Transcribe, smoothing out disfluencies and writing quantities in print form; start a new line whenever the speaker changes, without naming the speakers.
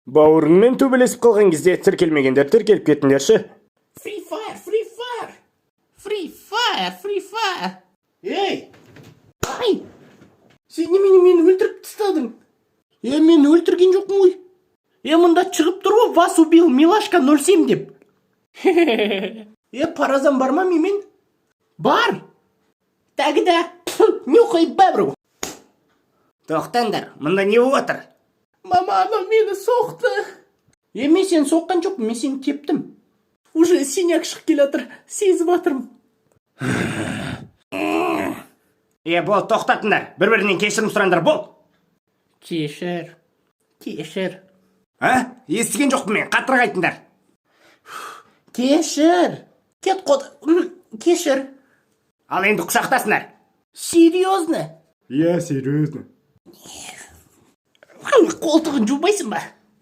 Бауырыңмен төбелесіп қалған кезде тіркелмегендер тіркеліп кетіңдерші.
Free Fire, Free Fire! Free Fire, Free Fire!
Ей!
Ай! Сен немене, мені өлтіріп тастадың? Е, мен өлтірген жоқпын ғой. Е, мында шығып тұр ғой, «Вас убил Милашка 07» деп. Е, паразан бар ма менімен? Бар! Тогда нюхай бабру.
Тоқтаңдар, мында не болып жатыр?
Мама, анау мені соқты. Е, мен сені соққан жоқпын, мен сені тептім. Уже синяк шығып келе жатыр, сезіп жатырмын.
Е, бол, тоқтатыңдар. Бір-бірінен кешірім сұраңдар, бол.
Кешір. Кешір.
А? Естіген жоқпын мен, қаттырақ айтыңдар.
Кешір. Кет қод. Кешір.
Ал енді құшақтасыңдар.
Серьезно?
Иә, серьезно.
Қолтығын жумайсың ба?